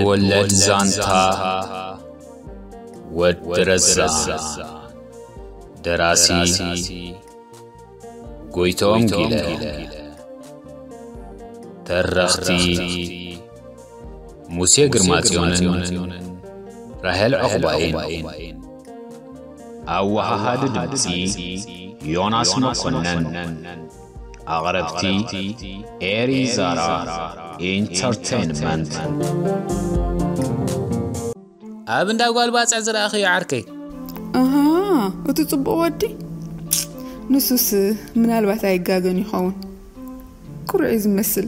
ወለድ ዛንታ ወዲ ረዛ። ደራሲ ጎይቶም ጊለ። ተረኽቲ ሙሴ ግርማጽዮንን ራሄል ዕቑባይን። ኣወሃሃዲ ድምጺ ዮናስ መኮነን። ኣቕረብቲ ኤሪ ዛራ ኢንተርቴይንመንት። ኣብ እንዳ ጓል ባጽዕ ዝረኣኽዮ ዓርከይ። ኣሃ፣ እቲ ጽቡቕ ወዲ? ንሱስ ምናልባት ኣይጋገን ይኸውን። ኩርዕ እዩ ዝመስል።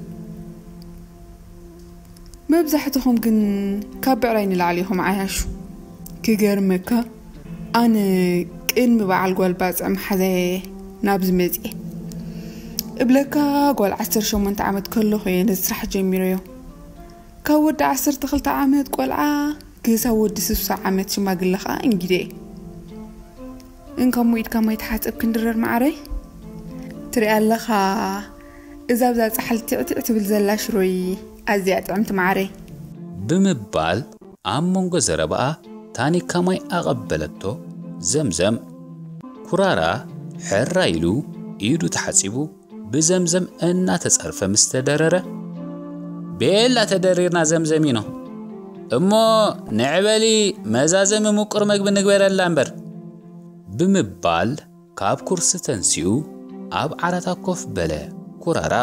መብዛሕትኹም ግን ካብ ብዕራይ ንላዕሊ ኢኹም ዓያሹ። ክገርመካ፣ ኣነ ቅድሚ በዓል ጓል ባጽዕ መሓዛየ ናብዚ መጽየ። እብለካ፣ ጓል ዓሰርተ ሸሞንተ ዓመት ከለኹ እየ ነዚ ስራሕ ጀሚረዮ። ካብ ወዲ ዓሰርተ ክልተ ዓመት ቆልዓ ክሳብ ወዲ ስሳ ዓመት ሽማግለ ኸኣ እንጊደ እየ። እንካሞ ኢድካ ማይ ተሓጸብ ክንድረር መዓረይ። ትሪኣ ኣለኻ፣ እዛ ኣብዛ ጻሕሊ ትዕትዕ ትብል ዘላ ሽሮይ ኣዝያ ጥዕምቲ መዓረይ። ብምባል ኣብ መንጎ ዘረባኣ ታኒካ ማይ ኣቐበለቶ። ዘምዘም ኩራራ ሕራ ኢሉ ኢዱ ተሓጺቡ ብዘምዘም እናተጸርፈ ምስ ተደረረ፣ ቤላ ተደሪርና ዘምዘሚኖ። እሞ ንዕበሊ መዛዘሚ ምቁር መግቢ ንግበረላ እምበር። ብምባል ካብ ኩርሲ ተንሲኡ ኣብ ዓራታ ኮፍ በለ። ኩራራ።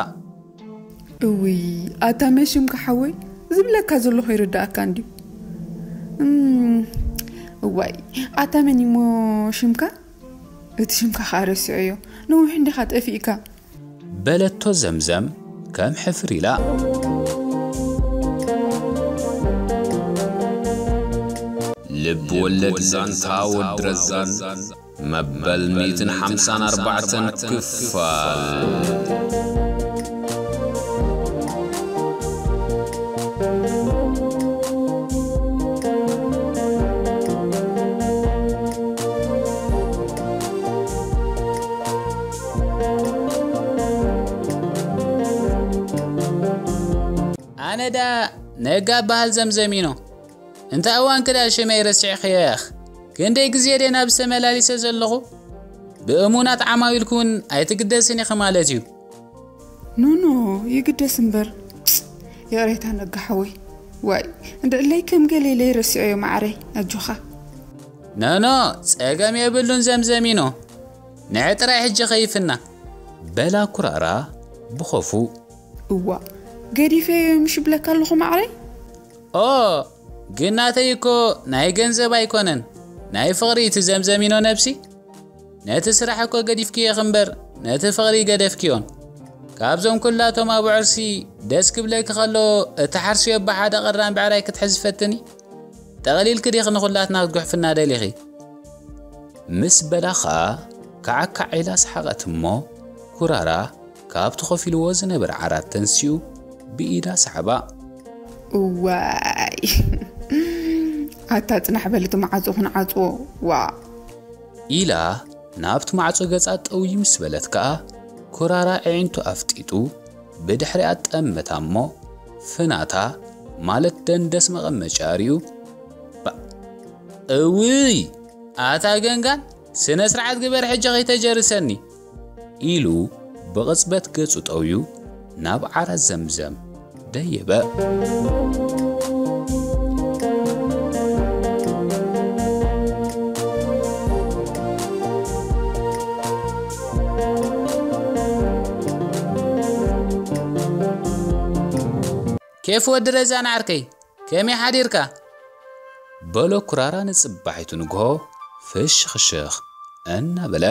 እውይ፣ ኣታ መን ሽምካ ሓወይ? ዝብለካ ዘለኹ ይርዳእካ እንድዩ። እም፣ እዋይ፣ ኣታ መን እሞ ሽምካ? እቲ ሽምካ ኸኣ ረሲዐዮ። ነዊሕ እንዲኻ ጠፊእካ። በለቶ ዘምዘም ከም ሕፍር ኢላ። ልብ ወለድ ዛንታ ወዲ ረዛን መበል ሚእትን ሓምሳን ኣርባዕተን ክፋል። ኣነ ዳ ነጋ በሃል ዘምዘሚኖ። እንተ እዋን ክዳ ሽመይ ረሲዕኽዮ ያኽ። ክንደይ ግዜ ደይ ናብ ዝተመላሊሰ ዘለኹ? ብእሙናት ዓማዊልኩ እውን ኣይትግደስን ኢኺ ማለት እዩ። ኖኖ፣ ይግደስ እምበር። ይቕሬታ ነጋ ሓወይ። ዋይ፣ እንድዕለይ ከም ገለ ኢለ ይረሲዐዮ መዓረይ፣ ኣጆኻ። ኖኖ፣ ጸገም የብሉን ዘምዘሚኖ። ንዒ ጥራይ ሕጂ ኸይፍና። በላ ኩራራ ብኸፉ። እዋ፣ ገዲፈዮ ምሽ ብለካ ኣለኹ መዓረይ? ኦ፣ ግን ናተይ እኮ ናይ ገንዘብ ኣይኮነን፣ ናይ ፍቕሪ እዩ እቲ ዘምዘሚኖ ነብሲ። ነቲ ስራሕ እኮ ገዲፍክዮ እምበር፣ ነቲ ፍቕሪ ገደፍክዮን። ካብዞም ኩላቶም ኣብ ዕርሲ ደስ ክብለኪ ከሎ፣ እቲ ሓርሲዮ ብሓደ ቀራን ብዕራይ ክትሕዚ ፈትኒ። ጠቕሊልኪ ዲኺ ንኹላትና ክትጉሕፍና ደሊኺ? ምስ በላ ኸኣ ካዕካዕ ኢላ ሰሓቐት እሞ፣ ኩራራ ካብቲ ኮፍ ኢልዎ ዝነበረ ዓራት ተንሲኡ ብኢዳ ሰዓባ። እዋይ፣ ኣታ ጽናሕ በሊ፣ እቲ ማዕጾ ክንዓጽዎ፣ ዋ። ኢላ ናብቲ ማዕጾ ገጻ ጠውዩ ምስ በለት ከኣ፣ ኩራራ ኣዒንቱ ኣፍጢጡ ብድሕሪኣ ጠመታ እሞ፣ ፍናታ ማለት ደንደስ መቐመጫ ኣሪኡ፣ ባ-፣ እውይ፣ ኣታ ገንጋን፣ ስነ ስርዓት ግበር፣ ሕጂ ከይተጀርሰኒ፣ ኢሉ ብቕጽበት ገጹ ጠውዩ ናብ ዓራት ዘምዘም ደየበ። ኬፍ ወዲ ረዛን ዓርከይ፣ ከመይ ሓዲርካ? በሎ ኩራራ ንጽባሒቱ ንግሆ ፍሽኽሽኽ እናበለ።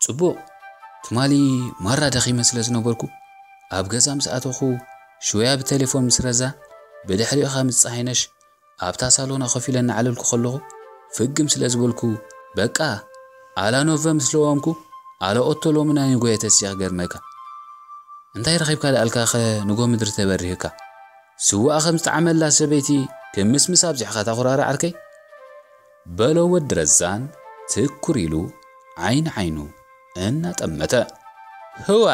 ጽቡቕ፣ ትማሊ ማራ ደኺመ ስለ ዝነበርኩ፣ ኣብ ገዛ ምስ ኣተኹ ሽወያ ብቴሌፎን ምስ ረዛ፣ ብድሕሪኡ ኸኣ ምስ ጸሃይነሽ ኣብታ ሳሎና ኮፍ ኢለ እናዓለልኩ ከለኹ፣ ፍግም ስለ ዝበልኩ፣ በቃ፣ ኣላኖቨ ምስ ለወምኩ፣ ኣለ ኦቶ ሎሚ ናይ ንጎ እየ ተሲኣ ክገርመካ። እንታይ ረኺብካ ደኣልካ ኸ ንጎ ምድሪ ተበሪህካ? ስዋኣ ከም ዝጠዓመላ ሰበይቲ ክምስምስ ኣብዚሕኻ እታ ኩራራ ዓርከይ? በሎ ወዲ ረዛን ትኩር ኢሉ ዓይኒ ዓይኑ እናጠመተ። ህዋ፣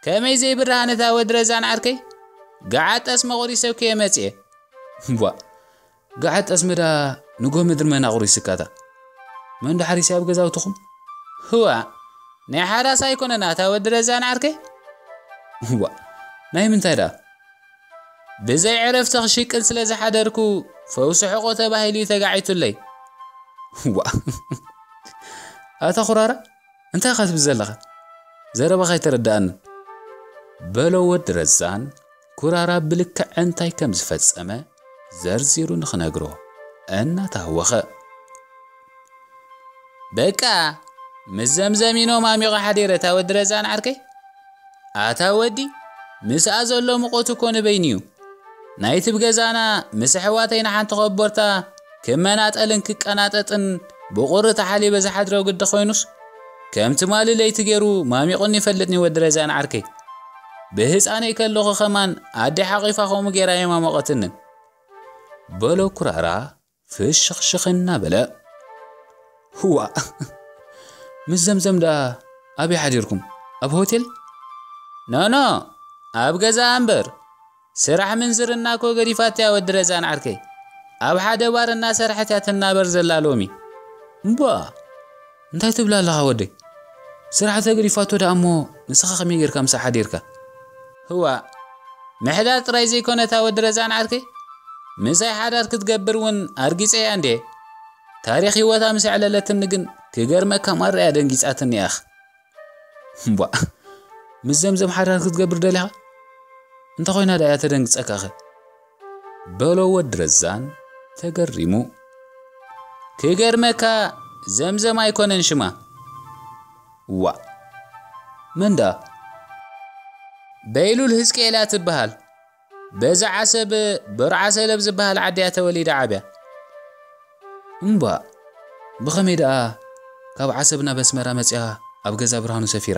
ከመይ ዘይብርሃን እታ ወዲ ረዛን ዓርከይ? ገዓት ጠስሚ ቁሪሰ እኮ እየ መጽየ። እምቧ፣ ገዓት ጠስሚ ዳ ንጎ ምድሪ መናቑር ይስካታ። መን ዶ ሓሪሲ ኣብ ገዛውትኹም? ህዋ፣ ናይ ሓራስ ኣይኮነን ኣታ ወዲ ረዛን ዓርከይ። እዋ፣ ናይ ምንታይ ደኣ? ብዘይ ዕረፍቲ ክሽቅል ስለ ዝሓደርኩ ፈውሲ ሕቖ ተባሂሉ እዩ ተጋዒቱለይ። እዋ፣ ኣታ ኩራራ፣ እንታይ ኢኻ ትብል ዘለኻ? ዘረባኻ ኣይተረድኣንን። በሎ ወዲ ረዛን ኩራራ ብልክዕ እንታይ ከም ዝፈጸመ ዘርዚሩ ንኽነግሮ እናተሃወኸ። በቃ፣ ምስ ዘምዘም ኢኖ ማሚቐ ሓዲረ፣ እታ ወዲ ረዛን ዓርከይ። ኣታ ወዲ፣ ምስኣ ዘሎ ምቖት እኮ ንበይኑ እዩ። ናይቲ ብገዛና ምስ ኣሕዋተይ ንሓንቲ ኸቦርታ ክመናጠልን ክቀናጠጥን ብቑሪ ተሓሊበ ዝሓድሮ ግዲ ኾይኑስ፣ ከም ትማሊ ለይቲ ገይሩ ማሚቑኒ ይፈልጥኒ ወዲ ረዛን ዓርከይ። ብህፃነይ ከለኹ ኸማን ኣደ ሓቒፋ ኸምኡ ገይራ የማመቐትንን። በሎ ኩራራ ፍሽኽሽኽ እናበለ። ህዋ፣ ምስ ዘምዘም ደኣ ኣበይ ሓዲርኩም? ኣብ ሆቴል? ኖኖ፣ ኣብ ገዛ እምበር። ስራሕ ምንዝርና እኮ ገዲፋትያ ወዲ ረዛን ዓርከይ። ኣብ ሓደ ባር እናሰርሐት እያ ትናበር ዘላ ሎሚ። እምቧ፣ እንታይ ትብል ኣለኻ ወደይ? ስራሕ ተገዲፋቶ ደኣ እሞ ንስኻ ከመይ ጌርካ ምስኣ ሓዲርካ? ህዋ፣ ምሕዳር ጥራይ ዘይኮነ እታ ወዲ ረዛን ዓርከይ፣ ምሳይ ሓዳር ክትገብር እውን ኣርጊጸያ እንዴ። ታሪኽ ህይወታ ምስ ኣዕለለትኒ ግን ክገርመካ ማራ እያ ደንጊጻትኒ ኢኻ። እምቧ፣ ምስ ዘምዘም ሓዳር ክትገብር ደሊኻ? እንተ ኾይና ደኣ እያ ተደንግጸካኸ? በሎ ወዲ ረዛን ተገሪሙ። ክገርመካ ዘምዘም ኣይኮነን ሽማ። ዋ፣ መን ደኣ? በይሉል ህዝቅኤላ ትበሃል። በዚ ዓሰብ በርዓ ሰለብ ዝበሃል ዓዲ እያ ተወሊዳ ዓብያ። እምባ፣ ብኸመይ ደኣ ካብ ዓሰብ ናብ ኣስመራ መጺኣ ኣብ ገዛ ብርሃኑ ሰፊራ?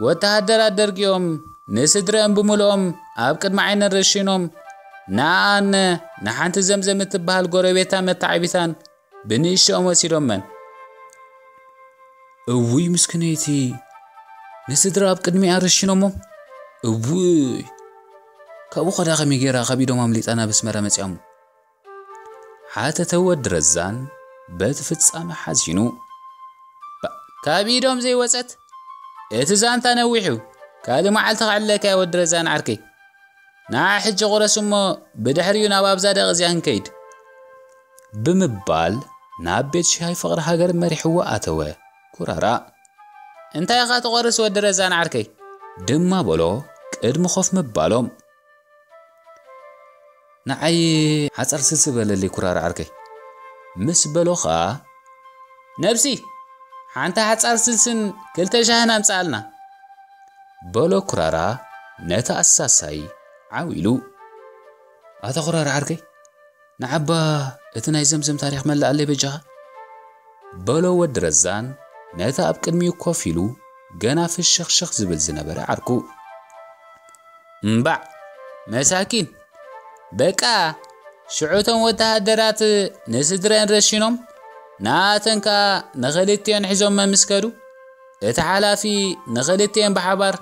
ወተሃደራት ደርጊኦም ንስድረኦም ብምልኦም ኣብ ቅድሚ ዓይነን ረሺኖም፣ ንኣኣን ንሓንቲ ዘምዘም እትበሃል ጎረቤታ መታዓቢታን ብንእሽኦም ወሲዶመን። እውይ ምስክነይቲ፣ ንስድራ ኣብ ቅድሚኣ ረሺኖሞም። እውይ፣ ካብኡ ኸዳ ከመይ ገይራ ካብ ኢዶም ኣምሊጣ ናብ ኣስመራ መጺኣሞ? ሓተተ ወዲ ረዛን በቲ ፍጻመ ሓዚኑ። ባ-፣ ካብ ኢዶም ዘይወጸት? እቲ ዛንታ ነዊሑ፣ ካልእ መዓልቲ ከዕልለካ እየ ወዲ ረዛን ዓርከይ። ንዓ ሕጂ ቁረስ እሞ ብድሕሪኡ ናብ ኣብዛ ደቂ እዚኣ ክንከይድ። ብምባል ናብ ቤት ሽሃይ ፍቕሪ ሃገር መሪሕዎ ኣተወ። ኩራራ። እንታይ ኢኻ ትቆርስ ወዲ ረዛን ዓርከይ? ድማ በሎ ቅድሚ ኮፍ ምባሎም። ንዓይ ሓጻር ስልሲ በለለይ ኩራራ ዓርከይ። ምስ በሎ ኸኣ፣ ነብሲ፣ ሓንቲ ሓጻር ስልስን ክልተ ሻህን ኣምጽኣልና። በሎ ኩራራ ነቲ ኣሳሳይ ዓው ኢሉ። ኣታ ኩራራ ዓርከይ፣ ንዓባ እቲ ናይ ዘምዘም ታሪኽ መላኣለይ በጃኻ። በሎ ወዲ ረዛን ነቲ ኣብ ቅድሚኡ ኮፍ ኢሉ ገና ፍሽኽሽኽ ዝብል ዝነበረ ዓርኩ። እምባዕ፣ መሳኪን፣ በቃ፣ ሽዑ እቶም ወተሃደራት ንስድረን ረሺኖም፣ ንኣተን ከኣ ንኽልቲኦን ሒዞመን ምስ ከዱ፣ እቲ ሓላፊ ንኽልቲኦን ብሓባር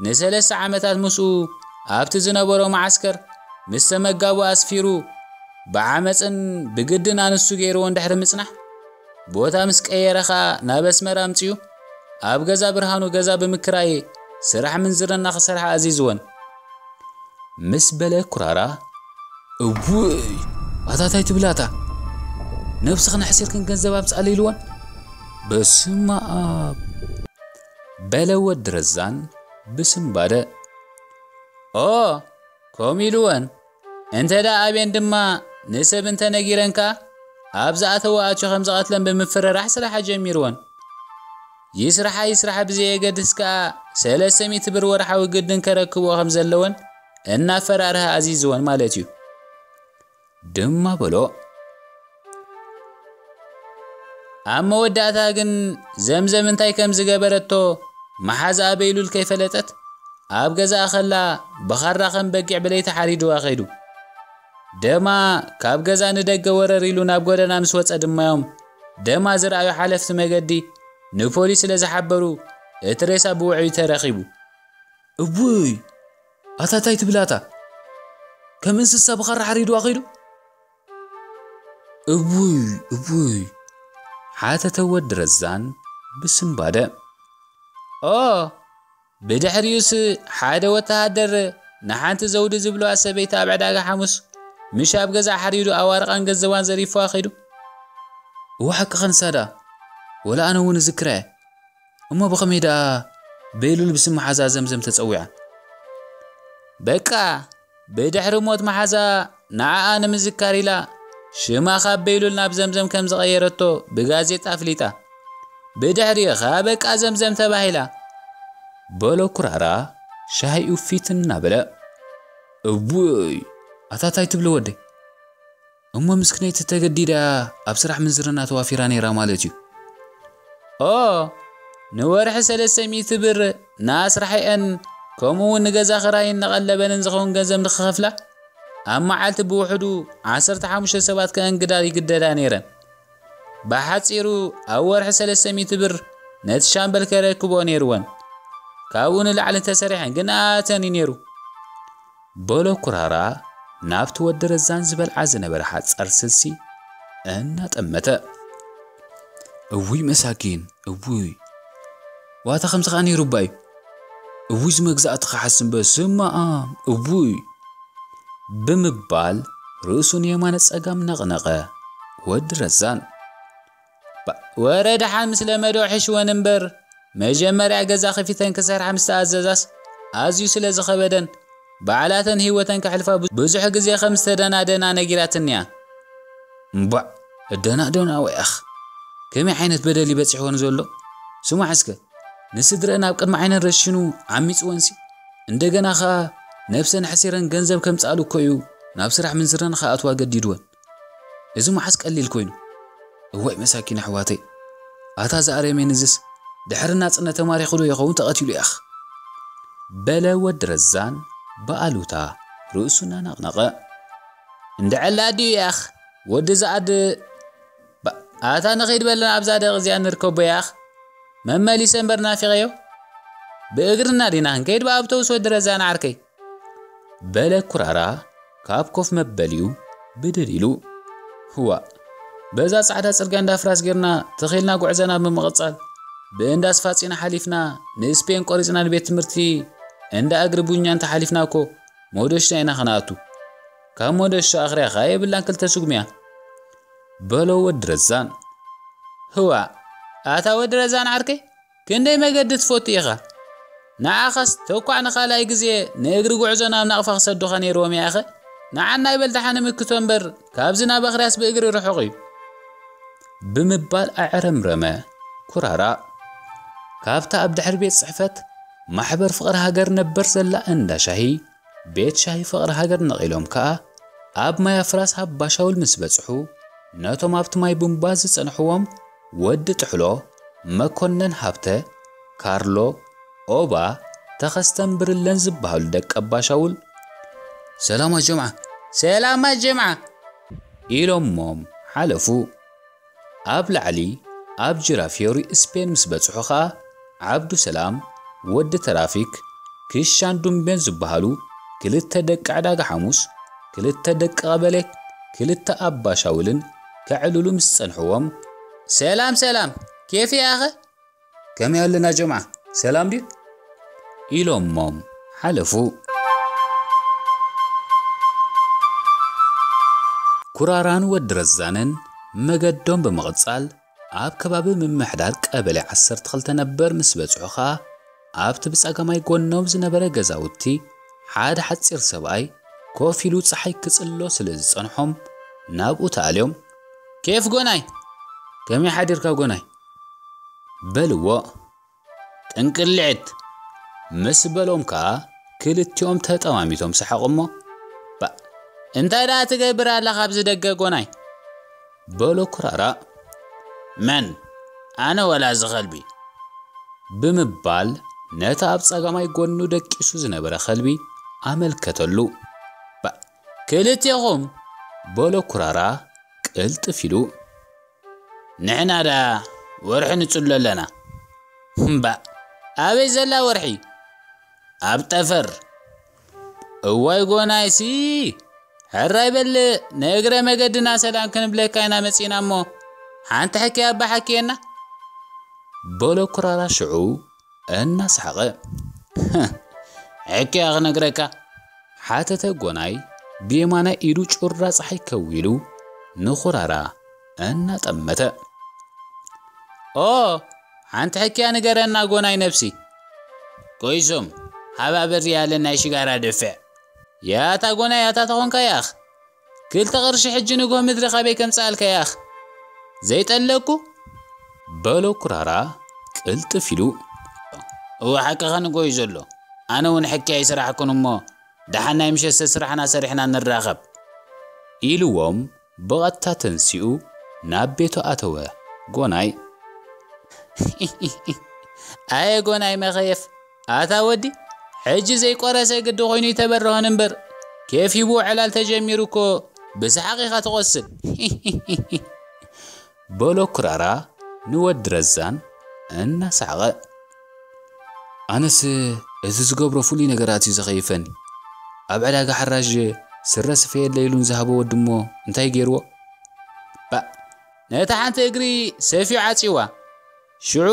ንሰለስተ ዓመታት ምስኡ ኣብቲ ዝነበሮ መዓስከር ምስ ተመጋቡ ኣስፊሩ፣ ብዓመጽን ብግድን ኣንሱ ገይርዎ እንድሕሪ ምጽናሕ፣ ቦታ ምስ ቀየረ ኸኣ ናብ ኣስመራ ኣምጺኡ፣ ኣብ ገዛ ብርሃኑ ገዛ ብምክራይ ስራሕ ምንዝርና ክሰርሓ ኣዚዝወን። ምስ በለ ኩራራ፣ እውይ፣ ኣታ ታይ ትብላታ? ነብስኽን ኣሕሲርክን ገንዘብ ኣምጽኣለይ ኢልወን? በስመ ኣብ። በለ ወዲ ረዛን ብስንባደ። ኦ፣ ከምኡ ኢልወን። እንተ ደኣ ኣብየን ድማ ንሰብ እንተ ነጊረን ከኣ፣ ኣብ ዝኣተወ ኣትዩ ከም ዝቐትለን ብምፍርራሕ ስራሓ ጀሚርወን። ይስራሓ ይስራሓ ብዘየገድስ ከኣ፣ ሰለስተ ሚእቲ ብር ወርሓዊ ግድን ከረክብኦ ከም ዘለወን እናፈራርሀ ኣዚዝወን ማለት እዩ። ድማ በሎ። ኣብ መወዳእታ ግን ዘምዘም እንታይ ከም ዝገበረቶ መሓዛኣ በይሉል ከይፈለጠት፣ ኣብ ገዛኣ ኸላ ብኻራ ከም በጊዕ ብለይቲ ሓሪድዋ ኸይዱ። ደማ ካብ ገዛ ንደገ ወረር ኢሉ ናብ ጎደና ምስ ወጸ ድማዮም ደማ ዝረኣዩ ሓለፍቲ መገዲ ንፖሊስ ስለ ዝሓበሩ፣ እቲ ሬሳ ብውዑይ ተረኺቡ። እውይ! ኣታ ታይ ትብላታ? ከም እንስሳ ብኻራ ሓሪድዋ ኸይዱ? እውይ፣ እውይ፣ ሓተተ ወዲ ረዛን ብስንባደ። ኦ፣ ብድሕሪኡስ ሓደ ወተሃደር ንሓንቲ ዘውዲ ዝብልዋ ሰበይቲ ኣብ ዕዳጋ ሓሙስ ምሽ ኣብ ገዛ ሓሪዱ ኣዋርቓን ገንዘባን ዘሪፍዋ ኸይዱ። እወ ሓቅኻ ንሳ ደኣ፣ ወላ ኣነ እውን እዝክራ እየ። እሞ ብኸመይ ደኣ ቤሉል ብስም መሓዛ ዘምዘም ተጸዊዓ? በቃ ብድሕሪ ሞት መሓዛ ንዓኣ ንምዝካር ኢላ ሽማ ካብ ቤሉል ናብ ዘምዘም ከም ዝቐየረቶ ብጋዜጣ ኣፍሊጣ። ብድሕሪኡ ኸኣ በቃ ዘምዘም ተባሂላ። በሎ ኩራራ ሻሂኡ ፊት እናበለ። እውይ፣ ኣታ ታይ ትብሎ ወደይ? እሞ ምስክነይቲ ተገዲዳ ኣብ ስራሕ ምንዝርና ተዋፊራ ነይራ ማለት እዩ። ኦ፣ ንወርሒ ሰለስተ ሚእቲ ብር ንኣስራሒአን ከምኡ እውን ንገዛ ኽራይን ንቐለበንን ዝኸውን ገንዘብ ንኽኸፍላ ኣብ መዓልቲ ብውሕዱ ዓሰርተ ሓሙሽተ ሰባት ከእንግዳ ይግደዳ ነይረን። ብሓጺሩ ኣብ ወርሒ ሰለስተ ሚእቲ ብር ነቲ ሻምበል ከረክብኦ ነይርወን። ካብኡ ንላዕሊ እንተሰሪሐን ግን ኣተን እዩ ነይሩ። በሎ ኩራራ ናብቲ ወዲ ረዛን ዝበልዓ ዝነበረ ሓጻር ስልሲ እናጠመተ። እውይ መሳኪን፣ እውይ። ዋታ ከምዚ ኸኣ ነይሩ እባ እዩ። እውይ ዝመግዛእቲ ክሓስ እምበር ስማኣ፣ እውይ። ብምባል ርእሱ ንየማነ ጸጋም ነቕነቐ። ወዲ ረዛን። ባ-፣ ወረ ደሓን ምስ ለመዶ ሕሽወን እምበር፣ መጀመርያ ገዛ ከፊተን ክሰርሓ ምስ ተኣዘዛስ ኣዝዩ ስለ ዝኸበደን፣ ባዕላተን ህይወተን ከሕልፋ ብዙ-፣ ብዙሕ ግዜ ከም ዝተደናደና ነጊራትኒ እያ። እምቧዕ፣ እደናደና ወይ ኣኽ፣ ከመይ ዓይነት በደል ይበጺሕወን ዘሎ? ስማዕ እስከ፣ ንስድረአን ኣብ ቅድሚ ዓይነን ረሽኑ ዓሚጽወንሲ፣ እንደገና ኸኣ ነብሰን ሕሲረን ገንዘብ ከምጽኣሉ እኮ እዩ ናብ ስራሕ ምንዝረን ኸኣትዋ ገዲድወን። እዚ መዓስ ቀሊል ኮይኑ? እዋይ መሳኪን ኣሕዋተይ፣ ኣታ ዝኣረሜን እዝስ ድሕሪ ናጽነት ተማሪኹ ዶ ይኸውን ተቐቲሉ ያኽ? በለ ወዲ ረዛን ብኣሉታ ርእሱ እናነቕነቐ። እንድዕላ ድዩ ያኽ ወዲ ዝኣድ-፣ ባ-፣ ኣታ ንኸይድ በለና ኣብዛ ደቕ እዚኣ ንርከቦ ያኽ። መመሊሰ እምበር ናፊቐዮ። ብእግርና ዲና ክንከይድ ብኣውቶቡስ ወዲ ረዛን ዓርከይ? በለ ኩራራ ካብ ኮፍ መበሊኡ ብድድ ኢሉ። ህዋ፣ በዛ ጻዕዳ ጽርግያ እንዳ ፍራስ ጌርና ተኺልና ጉዕዘና ብምቕጻል ብእንዳ ስፋጺና ሓሊፍና ንስፔን ቆሪጽና ንቤት ትምህርቲ እንዳ እግሪ ቡኛ እንተሓሊፍና እኮ ሞዶሽታ ኢና ክንኣቱ። ካብ ሞዶሽታ ኣኽርያ ኸኣ የብላን ክልተ ስጉምያ። በሎ ወዲ ረዛን። ህዋ፣ ኣታ ወዲ ረዛን ዓርከይ፣ ክንደይ መገዲ ትፈቱ ኢኻ? ንዓኻስ ተኳዕ ንኻልኣይ ግዜ ንእግሪ ጉዕዞ ናብ ናቕፋ ክሰዱኻ ነይርዎም ያኸ? ንዓና ይበል ደሓን ንምክቶ እምበር፣ ካብዚ ናብ ኣኽርያስ ብእግሪ ርሑቕ እዩ። ብምባል ኣዕረምረመ ኩራራ። ካብታ ኣብ ድሕሪ ቤት ጽሕፈት ማሕበር ፍቕሪ ሃገር ነበር ዘላ እንዳ ሻሂ፣ ቤት ሻሂ ፍቕሪ ሃገር ነቒሎም ከኣ ኣብ ማይ ኣፍራስ ሃባሻውል ምስ በጽሑ፣ ነቶም ኣብቲ ማይ ቡምባ ዝጸንሕዎም ወዲ ጥሕሎ፣ መኮነን ሃብተ፣ ካርሎ፣ ኦባ፣ ተኸስተን ብርለን ዝበሃሉ ደቂ ኣባሻውል፣ "ሰላም ኣጆምዓ፣ ሰላም ኣጆምዓ" ኢሎሞም ሓለፉ። ኣብ ላዕሊ ኣብ ጅራፊዮሪ ስፔን ምስ በጽሑ ኸኣ፣ ዓብዱ ሰላም፣ ወዲ ተራፊክ፣ ክሻን ዱምቤን ዝበሃሉ ክልተ ደቂ ዕዳጋ ሓሙስ፣ ክልተ ደቂ ቀበሌ፣ ክልተ ኣባሻውልን ከዕልሉ ምስ ጸንሕዎም፣ "ሰላም ሰላም፣ ኬፍ ያኸ? ከመይ ኣለና ጀምዓ? ሰላም ድዩ?" ኢሎሞም ሓለፉ። ኩራራን ወዲ ረዛንን መገዶም ብምቕጻል፣ ኣብ ከባቢ ምምሕዳር ቀበሌ ዓሰርተ ክልተ ነበር ምስ በጽሑ ኸኣ፣ ኣብቲ ብጸጋማይ ጎኖም ዝነበረ ገዛውቲ ሓደ ሓጺር ሰብኣይ ኮፍ ኢሉ ጸሓይ ክጽሎ ስለ ዝጸንሖም፣ ናብኡ ተኣልዮም፣ "ኬፍ ጎናይ፣ ከመይ ሓዲርካ ጎናይ?" በልዎ። "ጥንቅልዕት" ምስ በሎም ከኣ፣ ክልቲኦም ተጠማሚቶም ሰሓቑ እሞ፣ "ባእ፣ እንታይ ደኣ ትገብር ኣለኻ ኣብዚ ደገ ጎናይ?" በሎ ኩራራ። "መን? ኣነ ወላ እዚ ኸልቢ?" ብምባል ነቲ ኣብ ጸጋማይ ጎኑ ደቂሱ ዝነበረ ኸልቢ ኣመልከተሉ። "ባእ፣ ክልቴኹም?" በሎ ኩራራ ቅልጥፍ ኢሉ። "ንሕና ደኣ ወርሒ ንጽሎ ኣለና?" "እምባእ፣ ኣበይ ዘላ ወርሒ?" "ኣብ ጠፈር?" "እዋይ ጎናይሲ፣ ሕራይ በል፣ ንእግረ መገድና ሰላም ክንብለካ ኢና መጺና እሞ፣ ሓንቲ ሕክያ እባ ሓክየና። በሎ ኩራራ ሽዑ እናሰሓቐ። ሕክያ ክነግረካ? ሓተተ ጎናይ ብየማናይ ኢዱ ጩራ ጸሓይ ከዊሉ ንኹራራ እናጠመተ። ኦ፣ ሓንቲ ሕክያ ንገረና ጎናይ ነብሲ። ኮይሶም፣ ሃባ በሪ ያለ ናይ ሽጋራ ድፍዕ። ያታ ጎናይ፣ ያታ ተኾንካ ያኽ። ክልተ ቅርሺ ሕጂ ንግሆ ምድሪ ካበይ ከምጽኣልካ ያኽ? ዘይጠለኩ? በሎ ኩራራ ቅልጥፍ ኢሉ። እወ፣ ሓቅኻ ንጎይ ዘሎ። ኣነ እውን ሕክያ ይስራሕኩን እሞ፣ ደሓን ናይ ምሸት ስራሕና ሰሪሕና ንራኸብ። ኢልዎም ብቐጥታ ተንሲኡ ናብ ቤቱ ኣተወ። ጎናይ። ኣየ ጎናይ መኸየፍ፣ ኣታ ወዲ፣ ሕጂ ዘይቆረሰ ግዲ ኮይኑ ይተበረሆን እምበር፣ ኬፍ ሂቡ ዕላል ተጀሚሩ እኮ ብሰሓቕ ኢኻ ትቖስል። በሎ ኩራራ ንወዲ ረዛን እናሰሓቐ። ኣነስ እዚ ዝገብሮ ፍሉይ ነገራት እዩ ዘኸይፈኒ። ኣብ ዕዳጋ ሓራዥ ስረ ስፈየለይ ኢሉ ንዝሃቦ ወዲ እሞ እንታይ ገይርዎ? ባእ፣ ነታ ሓንቲ እግሪ ሰፊዩ ዓጺዋ። ሽዑ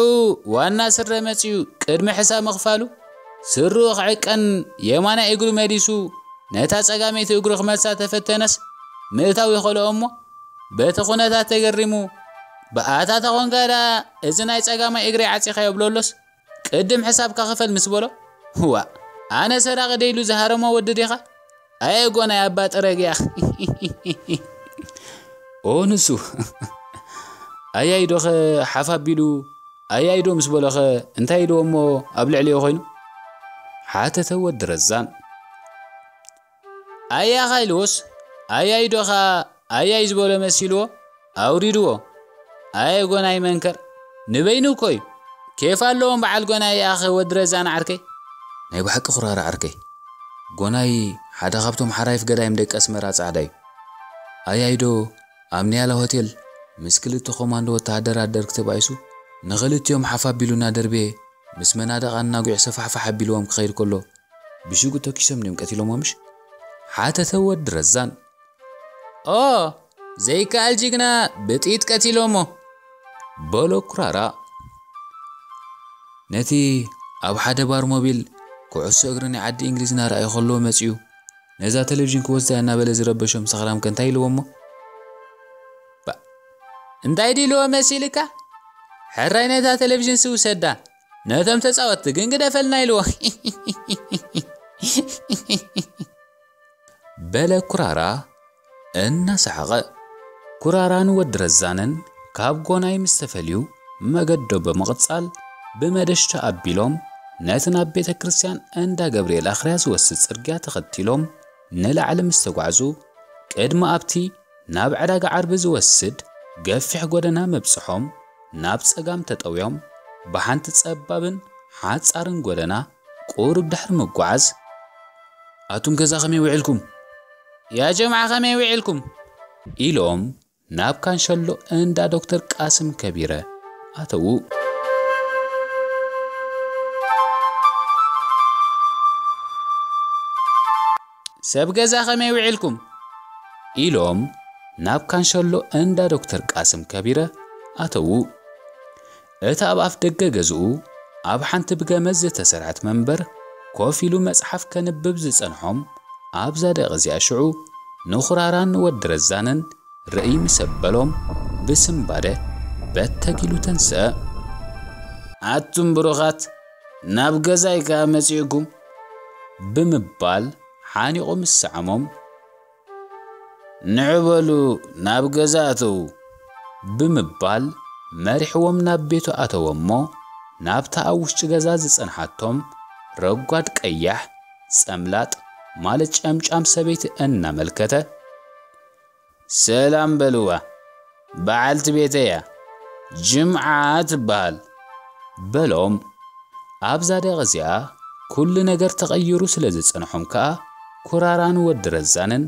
ዋና ስረ መጺኡ ቅድሚ ሕሳብ ምኽፋሉ ስርኡ ክዕቀን የማናይ እግሩ መሊሱ ነታ ጸጋመይቲ እግሩ ክመልሳ ተፈተነስ ምእታው ይኸልኦ እሞ በቲ ኩነታት ተገሪሙ፣ ብኣታ ተኾንካ ደኣ እዚ ናይ ጸጋማይ እግረይ ዓጺኻዮ ብለሎስ ቅድም ሕሳብካ ክፈል ምስ በሎ፣ ዋእ፣ ኣነ ሰራቒ ደይሉ ዝሃረሞ ወዲ ዲኻ? ኣየ ጎናይ ኣባ ጥረግያኽ። ኦ ንሱ ኣያይዶኸ ሓፍ ኣቢሉ ኣያይዶ ምስ በሎኸ እንታይ ኢልዎ እሞ ኣብ ልዕሊኡ ኮይኑ? ሓተተ ወዲ ረዛን። ኣያኻ ኢልዎስ ኣያይዶኻ ኣያይ ዝበሎ መሲልዎ ኣውሪድዎ። ኣየ ጎናይ መንከር፣ ንበይኑ እኮ እዩ። ኬፍ ኣለዎም በዓል ጎናይ ይኣኸ ወዲ ረዛን ዓርከይ። ናይ ብሓቂ ኩራራ ዓርከይ። ጎናይ ሓደ ካብቶም ሓራይፍ ገዳይም ደቂ ኣስመራ ጻዕዳ እዩ። ኣያይዶ ኣብ ንያላ ሆቴል ምስ ክልተ ኮማንዶ ወተሃደራት ደርግ ተባኢሱ ንኽልቲኦም ሓፍ ኣቢሉ እናደርበየ ምስ መናድቕ ኣናጒዑ ሰፋሕፋሕ ኣቢልዎም ክኸይድ ከሎ ብሽጉጥ ተኪሶም ድዮም ቀቲሎሞ ምሽ? ሓተተ ወዲ ረዛን። ኦ፣ ዘይከኣል ጅግና ብጥይት ቀቲሎሞ። በሎ ኩራራ። ነቲ ኣብ ሓደ ባር ሞቢል ኩዕሶ እግሪ ናይ ዓዲ እንግሊዝ እናረኣየ ከሎ መጺኡ ነዛ ቴሌቪዥን ክወስዳ እናበለ ዝረበሾም ሰኽራም ከ እንታይ ኢልዎ እሞ? ባ-፣ እንታይ ድልዎ መሲልካ? ሕራይ ነታ ቴሌቪዥን ስውሰዳ፣ ነቶም ተጻወትቲ ግን ግደፈልና ኢልዎ። በለ ኩራራ እናሰሓቐ። ኩራራን ወዲ ረዛንን ካብ ጎናይ ምስ ተፈልዩ መገዶ ብምቕጻል ብመደሽቶ ኣቢሎም ነቲ ናብ ቤተ ክርስቲያን እንዳ ገብርኤል ኣኽርያ ዝወስድ ጽርግያ ተኸቲሎም ንላዕሊ ምስ ተጓዕዙ ቅድሚ ኣብቲ ናብ ዕዳጋ ዓርቢ ዝወስድ ገፊሕ ጎደና ምብጽሖም ናብ ጸጋም ተጠውዮም ብሓንቲ ጸባብን ሓጻርን ጎደና ቁሩብ ድሕሪ ምጓዓዝ ኣቱም ገዛ ከመይ ውዒልኩም? ያ ጀምዓ ከመይ ውዒልኩም? ኢሎም ናብ ካንሸሎ እንዳ ዶክተር ቃስም ከቢረ ኣተዉ። ሰብ ገዛ ከመይ ውዒልኩም? ኢሎም ናብ ካንሸሎ እንዳ ዶክተር ቃስም ከቢረ ኣተዉ። እቲ ኣብ ኣፍ ደገ ገዝኡ ኣብ ሓንቲ ብገመድ ዝተሰርሐት መንበር ኮፍ ኢሉ መጽሓፍ ከንብብ ዝጸንሖም ኣብዛ ደቂ እዚኣ ሽዑ ንኹራራን ወዲ ረዛንን ርእይ ምስ ኣበሎም ብስምባደ በተግ ኢሉ ተንስአ። ኣቱም ብሩኻት ናብ ገዛይ ከኣ መጺእኩም ብምባል ሓኒቑ ምስ ሰዓሞም ንዑ በሉ ናብ ገዛ እተዉ ብምባል መሪሕዎም ናብ ቤቱ ኣተወ እሞ ናብታ ኣብ ውሽጢ ገዛ ዝጸንሓቶም ረጓድ ቀያሕ ጸምላጥ ማለት ጨምጫም ሰበይቲ እናመልከተ ሰላም በልዋ በዓልቲ ቤተያ ጅምዓ ትበሃል በሎም። ኣብዛ ደቂ እዚኣ ኩሉ ነገር ተቐይሩ ስለ ዝጸንሖም ከኣ ኩራራን ወዲ ረዛንን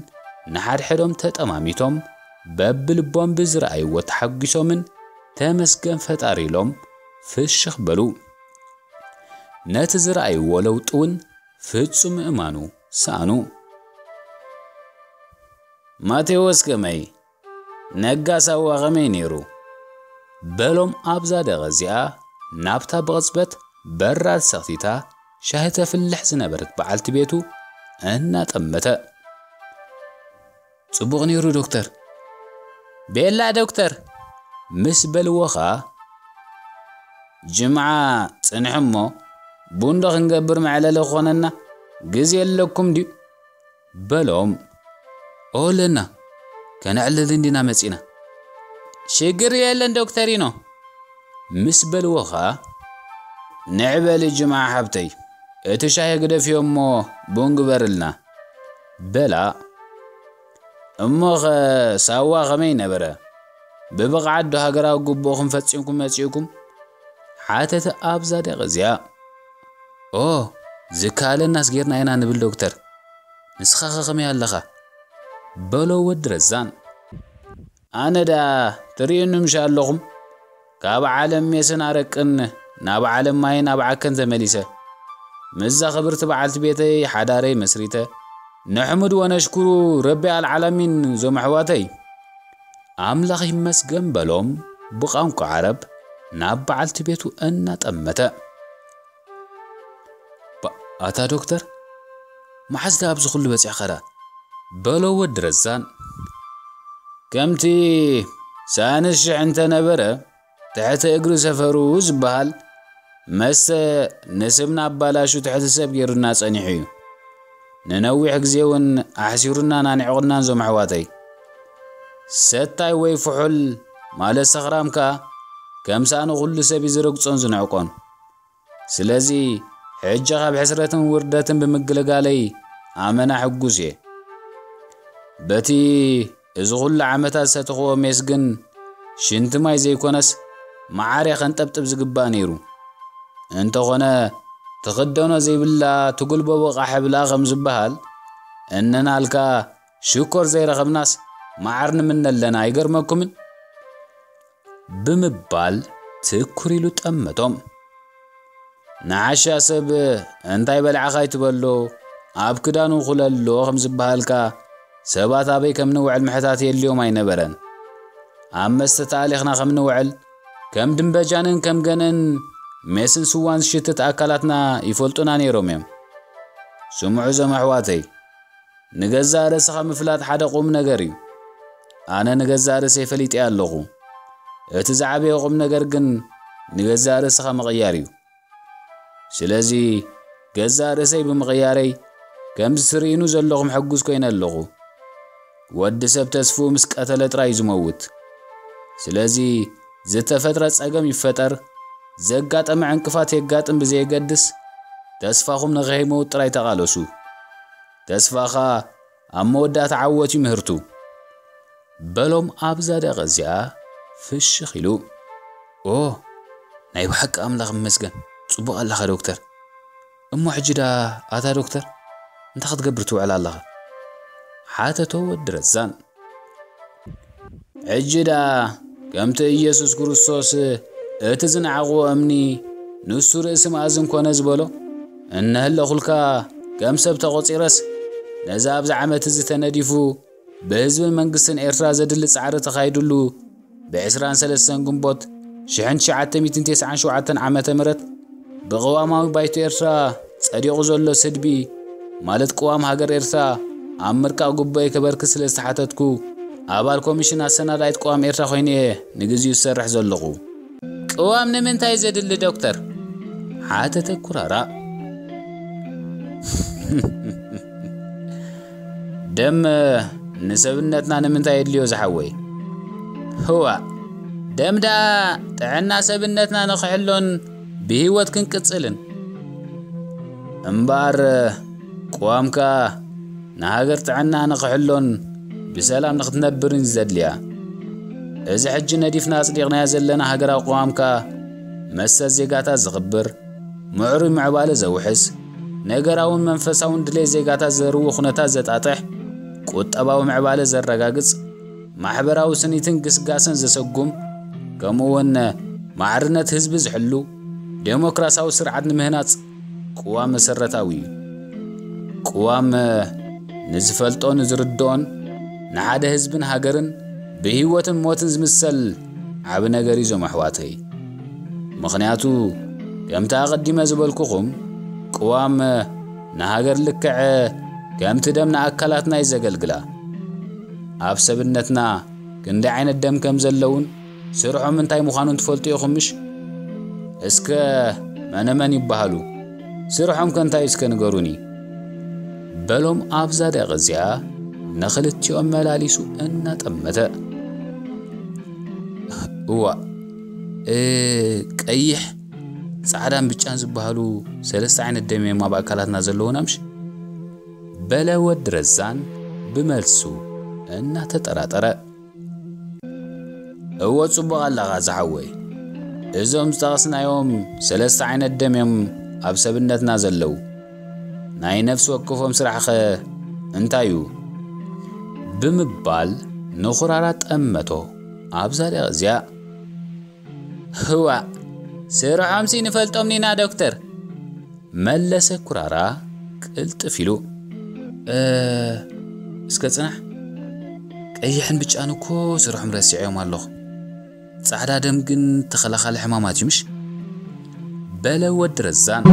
ንሓድሕዶም ተጠማሚቶም በብልቦም ብዝረኣይዎ ተሓጒሶምን ተመስገን ፈጣሪ ኢሎም ፍሽኽ በሉ። ነቲ ዝረኣይዎ ለውጢ እውን ፍጹም ምእማኑ ሰኣኑ። ማቴዎስ ከመይ? ነጋ ሳዋ ከመይ ነይሩ? በሎም ኣብዛ ደቐ እዚኣ ናብታ ብቕጽበት በራድ ሰኽቲታ ሻሂ ተፍልሕ ዝነበረት በዓልቲ ቤቱ እናጠመተ። ጽቡቕ ነይሩ ዶክተር። ቤላ ዶክተር ምስ በልዎ ኸኣ፣ ጅምዓ ጽንሕ እሞ ቡንዶ ክንገብር መዕለሊ ክኾነና ግዜ ኣለኩም ድዩ? በሎም። ኦለና ከነዕልል እንዲና መጺና። ሽግር የለን ዶክተሪኖ ምስ በልዎ ኸኣ፣ ንዕበሊ ጅምዓ ሓብተይ፣ እቲ ሻሂ ግደፍዮ እሞ ቡን ግበርልና በላ። እሞኸ ሳዋ ከመይ ነበረ? ብብቕዓት ዶ ሃገራዊ ግቡእኹም ፈጺምኩም መጺእኩም? ሓተተ ኣብዛ ደቂ እዚኣ። ኦ፣ ዝከኣለናስ ጌርና ኢና ንብል ዶክተር። ንስኻኸ ከመይ ኣለኻ? በሎ ወዲ ረዛን። ኣነ ደኣ ትርእዩኒ ምሽ ኣለኹም? ካብ ዓለም ሜስን ኣረቅን ናብ ዓለም ማይን ኣብ ዓከን ተመሊሰ። ምስዛ ክብርቲ በዓልቲ ቤተይ ሓዳረይ መስሪተ። ነሕምድ ወነሽኩሩ ረቢ ኣልዓለሚን ዞም ኣሕዋተይ። ኣምላኽ ይመስገን በሎም ብቋንቋ ዓረብ ናብ በዓልቲ ቤቱ እናጠመተ። ባ-፣ ኣታ ዶክተር፣ መዓዝ ደኣ ኣብዚ ኩሉ በጺሕካ ደኣ? በሎ ወዲ ረዛን። ከምቲ ሳንስ ሽሕ እንተነበረ፣ ትሕቲ እግሪ ሰፈሩ ዝበሃል መስተ ንስብና ኣባላሹ ትሕቲ ሰብ ገይሩና ጸኒሑ እዩ። ንነዊሕ ግዜ እውን ኣሕሲሩናን ኣንዒቑናን ዞም ኣሕዋተይ። ሰታይ ወይ ፍሑል ማለት ሰኽራም ከኣ ከም ሳእኒ ኩሉ ሰብ እዩ ዝረግጾን ዝንዕቆን። ስለዚ ሕጂ ካብ ሕስረትን ውርደትን ብምግልጋለይ ኣመና ሕጉስ እየ። በቲ እዚ ኩሉ ዓመታት ዝሰተኽዎ ሜስ ግን ሽንቲ ማይ ዘይኮነስ መዓር እየ ከንጠብጥብ ዝግባእ ነይሩ። እንተኾነ ትኽደኖ ዘይብላ ትጉልበቦ ቃሕብላ ከም ዝበሃል፣ እነናልካ ሽኮር ዘይረኸብናስ መዓር ንምነ ኣለና ኣይገርመኩምን? ብምባል ትኩር ኢሉ ጠመቶም። ንዓሻ ሰብ እንታይ በላዕኻ ኣይትበሎ፣ ኣብ ክዳኑ ኩለሎ ከም ዝበሃልካ፣ ሰባት ኣበይ ከም ንውዕል ምሕታት የድልዮም ኣይነበረን። ኣብ መስተ ተኣሊኽና ከም ንውዕል፣ ከም ድምበጃንን ከም ገነን ሜስን ስዋን ዝሽትት ኣካላትና ይፈልጡና ነይሮም እዮም። ስምዑ እዞም ኣሕዋተይ፣ ንገዛእ ርእስኻ ምፍላጥ ሓደ ቁም ነገር እዩ። ኣነ ንገዛእ ርእሰይ ፈሊጠ ኣለኹ። እቲ ዝዓበየ ቁም ነገር ግን ንገዛእ ርእስኻ ምቕያር እዩ። ስለዚ ገዛእ ርእሰይ ብምቕያረይ ከምዚ ትርእዩኒ ዘለኹም ሕጉስ ኮይነ ኣለኹ። ወዲ ሰብ ተስፍኡ ምስ ቀተለ ጥራይ እዩ ዝመውት። ስለዚ ዝተፈጥረ ጸገም ይፈጠር፣ ዘጋጠመ ዕንቅፋት የጋጥም ብዘየገድስ፣ ተስፋኹም ንኸይመውት ጥራይ ተቓለሱ። ተስፋኻ ኣብ መወዳእታ ዓወት እዩ ምህርቱ። በሎም ኣብዛ ደቂ እዚኣ ፍሽኽ ኢሉ። ኦ፣ ናይ ብሓቂ ኣምላኽ ይመስገን፣ ጽቡቕ ኣለኻ ዶክተር። እሞ ሕጂ ደኣ ኣታ ዶክተር፣ እንታይ ክትገብር ትውዕል ኣለኻ? ሓተቶ ወዲ ረዛን። ሕጂ ደኣ ከምቲ ኢየሱስ ክርስቶስ እቲ ዝነዓቕዎ እምኒ ንሱ ርእሲ መኣዝን ኮነ ዝበሎ፣ እነሀለኹልካ ከም ሰብ ተቖጺረስ፣ ነዚ ኣብዚ ዓመት እዚ ተነዲፉ ብህዝብን መንግስትን ኤርትራ ዘድሊ ጻዕሪ ተኻይድሉ፣ ብ23 ግንቦት ሽሕን ትሽዓተ ሚእትን ተስዓን ሸውዓተን ዓመተ ምህረት ብቅዋማዊ ባይቶ ኤርትራ ጸዲቑ ዘሎ ስድቢ፣ ማለት ቅዋም ሃገር ኤርትራ ኣብ ምርቃቕ ግቡኤ ከበርክት ስለ ዝተሓተትኩ፣ ኣባል ኮሚሽን ኣሰናዳኢት ቅዋም ኤርትራ ኮይነ እየ ንግዚኡ ዝሰርሕ ዘለኹ። ቅዋም ንምንታይ ዘድሊ ዶክተር? ሓተተ ኩራራ። ደም ንሰብነትና ንምንታይ የድልዮ ዝሓወይ? ህዋ፣ ደም ደኣ ጥዕና ሰብነትና ንኽሕሎን ብህይወት ክንቅጽልን። እምበኣር ቅዋምካ ንሃገር ጥዕና ንኽሕሎን ብሰላም ንኽትነብርን እዩ ዘድልያ። እዚ ሕጂ ነዲፍና ኣጽዲቕናዮ ዘለና ሃገራዊ ቅዋምካ መሰል ዜጋታት ዘኽብር፣ ምዕሩይ ምዕባለ ዘውሕስ፣ ነገራውን መንፈሳውን ድሌት ዜጋታት ዘርዊ ኩነታት ዘጣጥሕ፣ ቁጠባዊ ምዕባለ ዘረጋግጽ፣ ማሕበራዊ ስኒትን ግስጋስን ዘሰጉም፣ ከምኡውን ማዕርነት ህዝቢ ዝሕሉ ዴሞክራሲያዊ ስርዓት ንምህናጽ ቅዋም መሰረታዊ እዩ። ቅዋም ንዝፈልጦን ንዝርድኦን ንሓደ ህዝብን ሃገርን ብህይወትን ሞትን ዝምሰል ዓቢ ነገር እዩ ዞም ኣሕዋተይ። ምኽንያቱ ከምቲ ኣቐዲመ ዝበልኩኹም ቅዋም ንሃገር ልክዕ ከምቲ ደም ንኣካላትና እዩ ዘገልግላ። ኣብ ሰብነትና ክንደይ ዓይነት ደም ከም ዘለውን ስርሖም እንታይ ምዃኑን ትፈልጡ ኢኹም ምሽ? እስከ መነመን ይበሃሉ? ስርሖም ከ እንታይ እስከ ንገሩኒ? በሎም ኣብዛ ደቂ እዚኣ ንኽልቲኦም መላሊሱ እናጠመተ። እዋ፣ እ፣ ቀይሕ፣ ጻዕዳን ብጫን ዝበሃሉ ሰለስተ ዓይነት ደም እዮም ኣብ ኣካላትና ዘለዉና ምሽ? በለ ወዲ ረዛን ብመልሱ እናተጠራጠረ። እወ፣ ጽቡቕ ኣለኻ ዝሓወይ። እዞም ዝጠቐስናዮም ሰለስተ ዓይነት ደም እዮም ኣብ ሰብነትና ዘለዉ። ናይ ነፍሲ ወከፎም ስራሕኸ እንታይ እዩ? ብምባል ንኹራራ ጠመቶ። ኣብዛ ደቂ እዚኣ። ህዋ፣ ስርሖምሲ ንፈልጦም ኢና ዶክተር፣ መለሰ ኩራራ ቅልጥፍ ኢሉ። እ፣ እስከ ጽናሕ፣ ቀይሕን ብጫን እኮ ስርሖም ረሲዐዮም ኣለኹ። ጻዕዳ ደም ግን ተኸላኻሊ ሕማማት እዩ ምሽ? በለ ወዲ ረዛን።